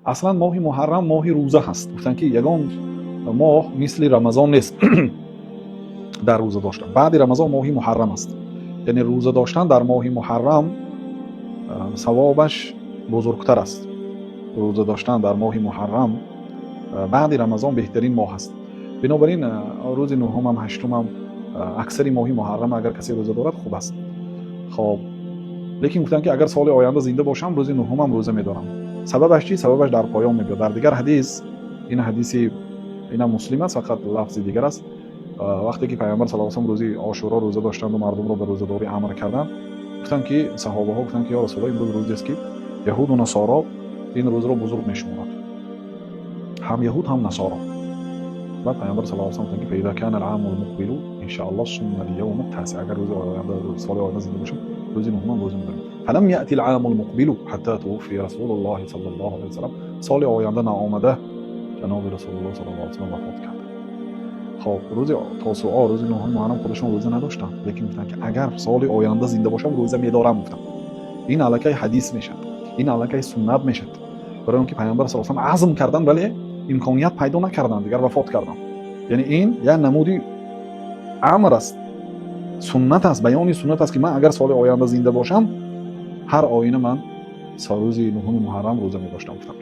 Аслан моҳи муҳаррам моҳи рӯза ҳаст. Гуфтанд, ки ягон моҳ мисли Рамазон нест дар рӯза доштан. Баъди Рамазон моҳи муҳаррам аст, яъне рӯза доштан дар моҳи муҳаррам савобаш бузургтар аст. Рӯза доштан дар моҳи муҳаррам баъди Рамазон беҳтарин моҳ аст. Бинобар ин рӯзи нуҳумам, ҳаштумам, аксари моҳи муҳаррам агар касе рӯза дорад, хуб аст. Хоб, лекин гуфтанд, ки агар соли оянда зинда бошам, рӯзи нуҳумам рӯза медорам. Сабабаш чӣ? Сабабаш дар поён мебиёд, дар дигар ҳадис. Ин ҳадиси ина Муслим аст, фақат лафзи дигар аст. Вақте ки Пайғамбар саллаллоҳу алайҳи васаллам рӯзи Ошуро рӯза доштанду мардумро ба рӯзадорӣ амр карданд, гуфтанд, ки саҳобаҳо гуфтанд, ки ё Расулаллоҳ, имрӯз рӯзест, ки яҳуду насоро ин рӯзро бузург мешуморад, ҳам яҳуд, ҳам насоро. Баъд Пайғамбар саллаллоҳу алайҳи васаллам гуфтанд, ки فإذا كان العام المقبل إن شاء الله صمنا اليوم التاسع. Агар рӯзи оянда, соли оянда зинда бошам, рӯзи нуҳумам рӯза медорем. فلم يأت العام المقبل حتى توفي رسول الله صلى الله عليه وسلم. Соли оянда наомада, ҷаноби Расулуллоҳ саллаллоҳу алайҳи васаллам вафот карданд. Хоб, рӯзи Тосуо, рӯзи нуҳуми муҳаррам худашон рӯза надоштанд, лекин гуфтанд, ки агар соли оянда зинда бошам, рӯза медорам, гуфтанд. Ин аллакай ҳадис мешавад, ин аллакай суннат мешавад, барои он ки Пайғамбар саллаллоҳу алайҳи васаллам азм карданд, вале имконият пайдо накарданд, дигар вафот карданд. Яъне ин як намуди амр аст, суннат аст, баёни суннат аст, ки ман агар соли оянда зинда бошам, ҳар оина ман рӯзи нуҳуми муҳаррам рӯза медоштам, гуфтам.